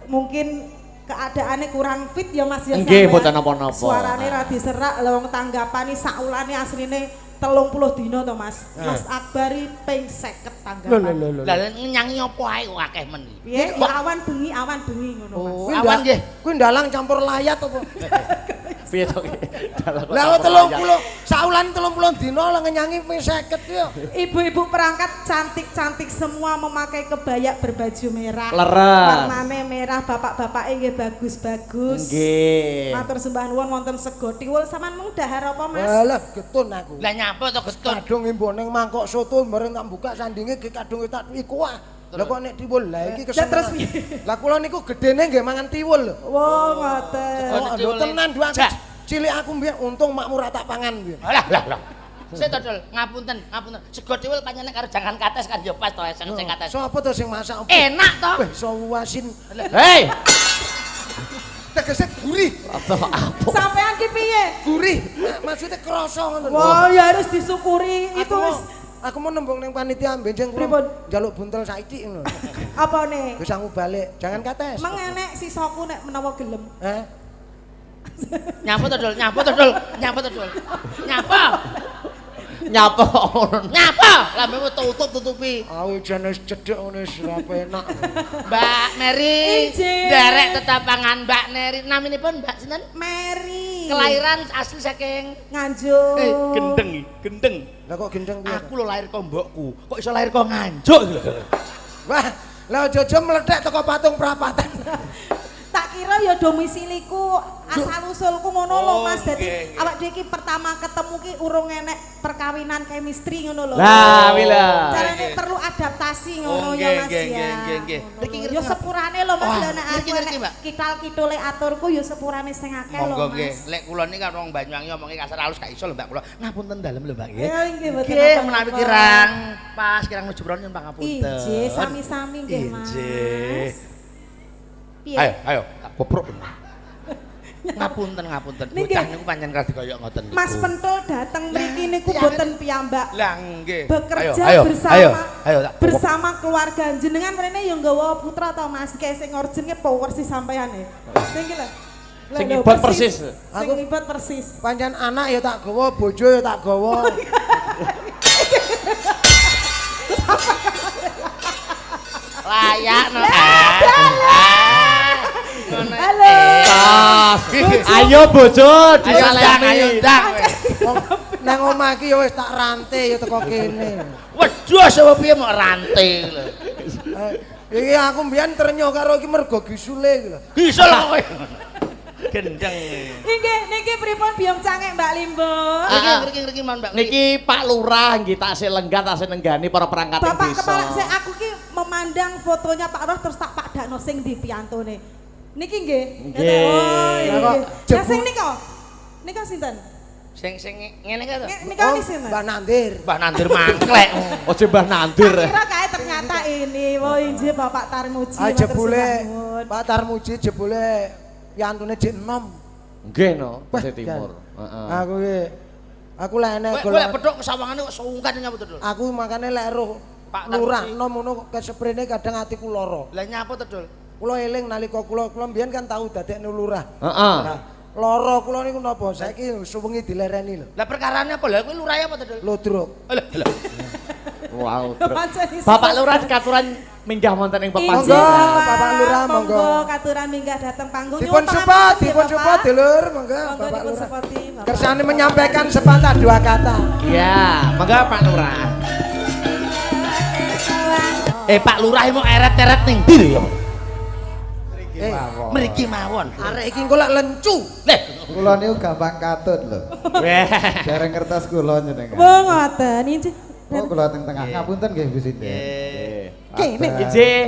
mungkin keadaannya kurang fit ya Mas ya. Nggih, sampean. mboten napa-napa. Suarane radi serak lha wong tanggapane saulane asline 30 dina to Mas. Mas Akbar iki ping 50 tanggapan. Lho lho lho. Lah nyanyi apa ae kok akeh men iki. Piye? Ya awan bengi ngono Mas. Oh, awan nggih. Kuwi ndalang campur layat apa? Piye to ki? Dalang kok Lah campur layat. 30 saulan 30 dina lah ngenyangi ping 50 yo. Ibu-ibu perangkat cantik-cantik semua memakai kebaya berbaju merah. Leres. Warnane merah, bapak-bapake nggih bagus-bagus. Nggih. Matur sembah nuwun wonten sego tiwul sampean mung dahar apa Mas? Walah getun aku. Lah nyapa to getun? Kadung imbone ning mangkok soto bareng tak buka sandinge ge kadung tak iku ah. Lah kok nek tiwul lah iki Lah, terus kesenengan. piye? Lah kula niku gedene nggih mangan tiwul lho. Wah, ngoten. Oh, Oh, tiwul lho tenan duwe aku. Jak. Cilik aku mbiyen untung makmu ra tak pangan mbiyen. Alah lah lah. Sik to Dul, ngapunten, ngapunten. Sego tiwul panjenengan karo jangan kates kan ya pas to sing sing kates. Sopo to sing masak? Enak to. Weh, sawu asin. Hei. Tegese gurih, Apa apa? Sampean ki piye? gurih. Maksudnya krasa ngono lho. Wah, ya harus disyukuri itu Aku mau, wis aku mau nembung ning panitia benjing kula Pripun? njaluk buntel saiki ngono. apa nih? Wis aku balik, jangan kates. Mengenek sisaku nek menawa gelem. Heh. Nyapa to Dul, nyapa to Dul, nyapa to Dul. Nyapa? Nyapa ngono. Nyapa? Lambemu tutup-tutupi. Aku jane wis cedhek ngono wis ora penak. Mbak Mary, Injih. derek tetapangan Mbak Mary. Naminipun Mbak sinten? Mary. Kelahiran asli saking Nganjuk. Gendeng, gendeng. Lah kok gendeng piye? Aku lho lahir kok mbokku, kok iso lahir kok Nganjuk iki lho. Wah, lah aja-aja meletek teko patung prapatan. Tak kira ya domisiliku asal usulku ngono lho Oh, Mas. Dadi nggih, nggih. awak dhewe iki pertama ketemu ki urung enek perkawinan chemistry ngono lho. Lah, wi lah. Carane perlu adaptasi ngono Oh, ya nggih, Mas nggih, ya. nggih, nggih, nggih. Ngono Niki lho. ngerti, Ya Mbak. sepurane lho Mas Wah, lho nek aku ngerti, ngerti, enek Mbak. kital-kitule aturku ya sepurane sing akeh lho Monggo nggih. Mas. Lek kula niki kan wong Banyuwangi omonge kasar halus gak iso lho Mbak kula. Ngapunten dalem lho Mbak nggih. Ya nggih mboten Nggih, napa-napa. menawi kirang pas kirang nuju pron nyuwun pangapunten. Injih, sami-sami nggih Mas. Injih. Piye? Ayo, ayo, tak bobrok. Ngapunten, ngapunten. Niki. Bocah niku pancen radi kaya ngoten niku. Mas Pentul dateng mriki niku iya, boten piyambak. Lah nggih. Bekerja Ayo, ayo, bersama ayo, ayo tak bobrok. bersama keluarga jenengan mrene ya nggawa putra to Mas kae sing orjene power sih sampean e. Sing iki lho. Lho, Sing lho, ngibot persis. Sing Aku- ngibot persis. Pancen anak ya tak gawa, bojo ya tak gawa. Layak no. Ngono. Halo. Tas. Ayo bojo Ayo ndang, ayo disalemi. ndang. Wong nang omah iki ya wis tak rante ya teko kene. Wedhus apa piye mok rante lho. Iki aku mbiyen ternyo karo iki mergo gisule iki lho. Gisul kowe. Gendeng. Nggih, niki pripun biyong cangek Mbak Limbo? Niki ngriki ngriki mon Mbak. Niki Pak Lurah nggih tasih lenggah tasih nenggani para perangkat ing Bapak desa. kepala saya aku ki memandang fotonya Pak Roh terus tak padakno sing di piyantone. Niki nggih. Nggih. Oh, Lah kok nggih. Lah jebu- sing nika. Nika sinten? Sing sing ngene kae to. Nika Oh, ni sinten? Mbah Nandir. Mbah Nandir mangklek. Ojo Mbah Nandir. Tak kira kae ternyata ini. Wah, injih Bapak Tarmuji. Ah matur jebule sembah nuwun. Pak Tarmuji jebule piyantune jek enom. Nggih no, Wah, Pasir Timur. jan. Heeh. Aku iki aku lek enek Kowe kowe lek golongan pedhok kesawangane kok sungkan nyapa to, Dul? aku makane lek roh Pak lurah Tarmuji. enom ngono keseprene kadang atiku lara. Lah nyapa to, Dul? Kula eling nalika kula kula mbiyen kan tau dadekne lurah. Heeh. Nah, lara kula niku napa? Saiki suwengi dilereni lho. Lah perkarane apa? Lah kowe lurahe apa to, Dul? Ludruk. Lah lah. Wow. Pancen iso. Bapak Lurah katuran minggah wonten ing Injih, Monggo, pepanggungan. Bapak Lurah, monggo. Katuran minggah dateng panggung. Dipun Nyuwun sepot, pangapunten nggih, dipun Bapak. sepot dulur, monggo Monggo Bapak dipun Lurah. sepoti, Bapak. Kersane menyampaikan sepatah dua kata. Iya, monggo Pak Lurah. Eh Pak Lurah mau eret-eret ning ndi lho ya? Mawon. Mriki mawon. Arek iki engko lek lencu. Leh, Kula niku gampang katut lho. Dereng ngertos kula jenengan. Wong ngoten injih. Oh, kula teng tengah. Ngapunten nggih Bu Sinden. Nggih. Kene. Injih.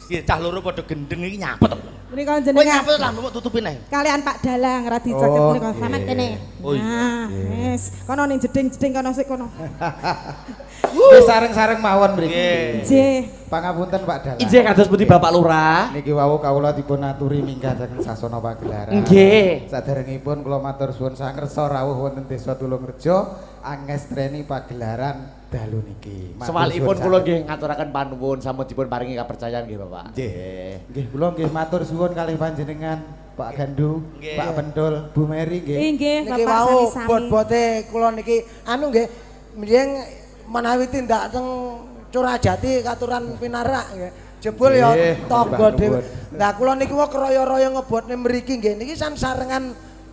Iki cah loro padha gendeng iki nyapa to? Menika Kowe jenengan nyapa lambemu kok tutupin ae. kalian Pak Dalang radi caket Oh, menika sampean nggih. kene. Oh, iya. Nah, wis kono ning jeding-jeding kono sik kono. Nggih sareng-sareng mawon mriki. Nggih. Nggih. Pangapunten Pak Dalang. Injih kados pundi Bapak Lurah? Niki wau kawula dipun aturi minggah saking sasana pagelaran. Nggih. Saderengipun kula matur suwun sangersa rawuh wonten Desa Tulungrejo angestreni pagelaran dalu niki. Matur Sewalipun suwun kula sanget. nggih ngaturaken panuwun sampun dipun paringi kapercayan nggih Bapak. Nggih. Nggih kula nggih matur suwun kalih panjenengan Pak Gandu, Nggih. Pak Pendul, Bu Meri nggih. Inggih Niki Bapak wau sami-sami. bot-bote kula niki anu nggih mriyeng menawi tindak teng Curajati katuran pinarak nggih. Jebul ya Nggih, tangga sembah dhewe. nuwun. Lah kula niki wae kroyo-royo ngebotne mriki nggih niki san sarengan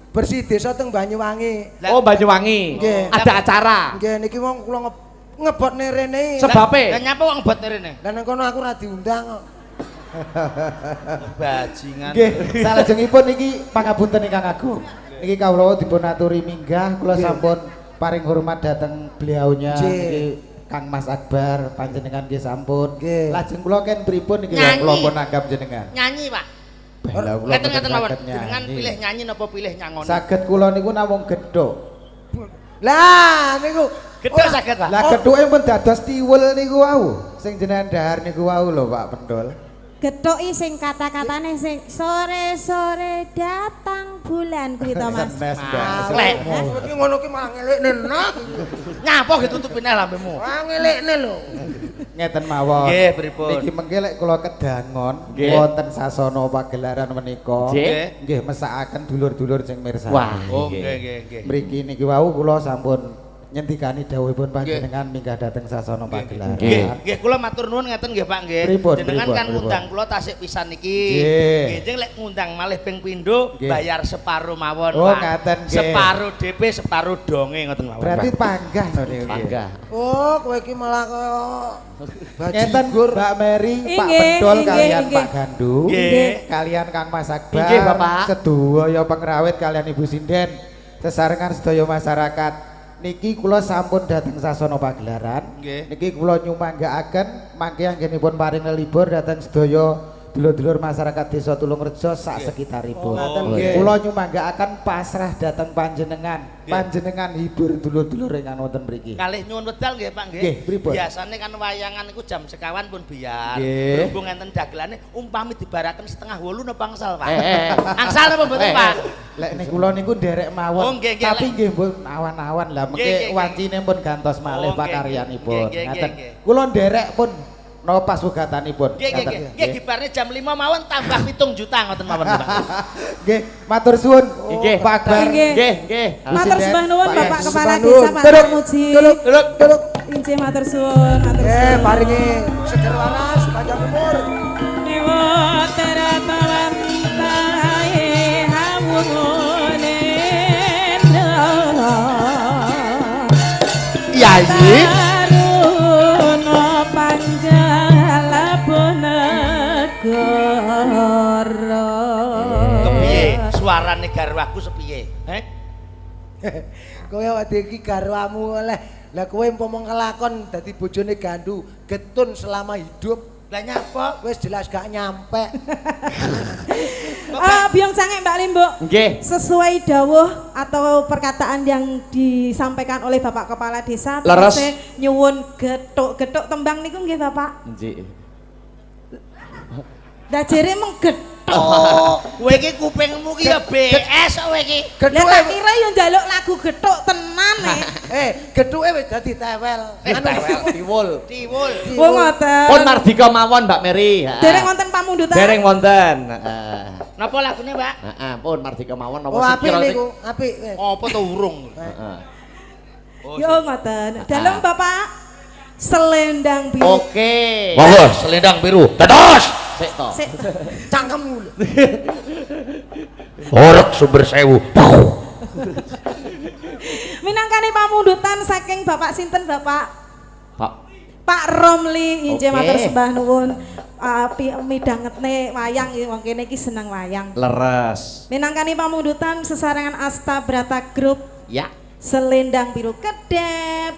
bersih desa teng Banyuwangi. Lah- Oh, Banyuwangi. Nggih. Ada acara. Nggih niki wong kula ngebotne rene. Sebabe? Lah nyapa kok ngebot rene? Lah nang kono aku ora diundang kok. Bajingan. Nggih, salajengipun niki pangapunten ingkang agung. Niki kawula dipun aturi minggah, kula sampun paring hormat dhateng beliaunya Nggih. niki Kang Mas Akbar, panjenengan nggih sampun. Nggih. Lajeng kula ken pripun niki Nyanyi. kula pun nanggap jenengan. Nyanyi, Pak. Beh, lah kula Ngeten-ngeten mboten mawon. saged Jenengan nyanyi. pilih nyanyi napa pilih nyangoni? Saged kula niku namung gethuk. Lah niku Gethuk saged, Pak. Lah gethuke pun dados tiwul niku wau. Sing jenengan dahar niku wau lho Pak Pendul. Gethuki sing kata-katane sing sore-sore datang bulan kuwi to Mas. Senes, Mbak. Lek. Iki ngono ki malah ngelekne nah. Nyapa ditutupin ae lambemu? Wah ngelekne lho. Ngeten mawon. Nggih, pripun? Niki mengke lek kula kedangon Nggih. wonten sasana pagelaran menika. Nggih. Nggih mesakaken dulur-dulur sing mirsani. Wah. Oh, nggih nggih nggih. Mriki niki wau kula sampun nyentikani dawuhipun panjenengan minggah dhateng sasana pagelaran. Nggih, nggih kula matur nuwun ngeten nggih Pak nggih. Pripun, Jenengan pripun, kan pripun. ngundang kula tasik pisan niki. Nggih. Nggih, jeng lek ngundang malih ping pindho Nggih. bayar separo mawon, Oh, Pak. ngaten, nggih. Separo DP, separo donge ngoten mawon. Berarti Pak. panggah to niku. nggih. Panggah. Oh, kowe iki malah kaya Ngeten Mbak Mary, Pak Inggih, Pendol inggih, kalian inggih. Pak Gandu, Nggih. kalian Kang Mas Akbar, Inggih, Bapak. sedaya pengrawit kalian Ibu Sinden, sesarengan sedaya masyarakat. Niki kula sampun dhateng sasana pagelaran. Nggih. Niki kula nyumanggaaken mangke anggenipun paring lelibur dhateng sedaya dulur-dulur masyarakat Desa Tulungrejo sak sekitaripun. Oh, ngaten nggih. Kula nyumanggaaken pasrah dhateng panjenengan. Panjenengan hibur dulur-dulur ingkang wonten mriki. Kalih nyuwun wedal nggih Pak nggih. Nggih, pripun? Biasane kan wayangan niku jam sekawan pun biar. Nggih. Berhubung enten dagelane umpami dibaraken 7.30 napa angsal Pak? Eh, eh. Angsal napa mboten Eh, Pak? Lek niku kula niku nderek mawon. Oh, nggih, nggih, Tapi lek- nggih pun awan-awan lah Nggih, mengke nggih, nggih. wancine pun gantos malih Oh, nggih, pakaryanipun. nggih, nggih, Ngaten. nggih. Kula nderek pun napa pasugatanipun. Nggih nggih Ngaten. nggih. Nggih dibarne jam 5 mawon tambah 7 juta ngoten mawon Pak. Nggih, matur suwun. Nggih. Pak Akbar. Nggih. Nggih, nggih. Matur sembah nuwun Pak Bapak Yen. Kepala Sembah Desa nuwun. Pak Turuk, Tarmuji. turuk, Turuk. turuk. Injih matur suwun, matur Eh, suwun. paringi seger waras, panjang umur. Yayi. Taruna panjalabonegara. Kepiye suarane garwaku sepiye? Heh? Kowe awake iki garwamu oleh. Lah kowe umpama ngelakon dadi bojone Gandu, getun selama hidup. Lah nyapa? Wis jelas gak nyampe. Ah, Biong Sange Mbak Limbuk. Nggih. Sesuai dawuh atau perkataan yang disampaikan oleh Bapak Kepala Desa, Leres. tegese nyuwun gethuk-gethuk tembang niku nggih Bapak. Nggih. Lah jere meng gethuk. Oh, kowe iki kupingmu ki ya BS kowe iki. Lah Gethuke tak kira yo njaluk lagu gethuk tenan e. eh, gethuke wis dadi tewel. Eh, tewel. Tiwul. Tiwul. Wong ngoten. Pun mardika mawon Mbak Mary. Heeh. Dereng wonten pamundutan. Dereng wonten. Heeh. Napa lagune, Pak? Heeh, pun mardika mawon napa Oh, apik sikira sing- niku, apik wis. Apa to urung? Heeh. Yo ngoten. Dalem Bapak selendang biru. Oke. Monggo, selendang biru. Dados. Sik to. Sik. Cangkemmu lho. Orek sumber sewu. Minangkani pamundutan saking Bapak sinten Bapak? Pak Pak Romli injih Oke. matur sembah nuwun. Midhangetne wayang wong kene iki seneng wayang. Leres. Minangkani pamundutan sesarengan Asta Brata Group Ya. Selendang Biru Kedep.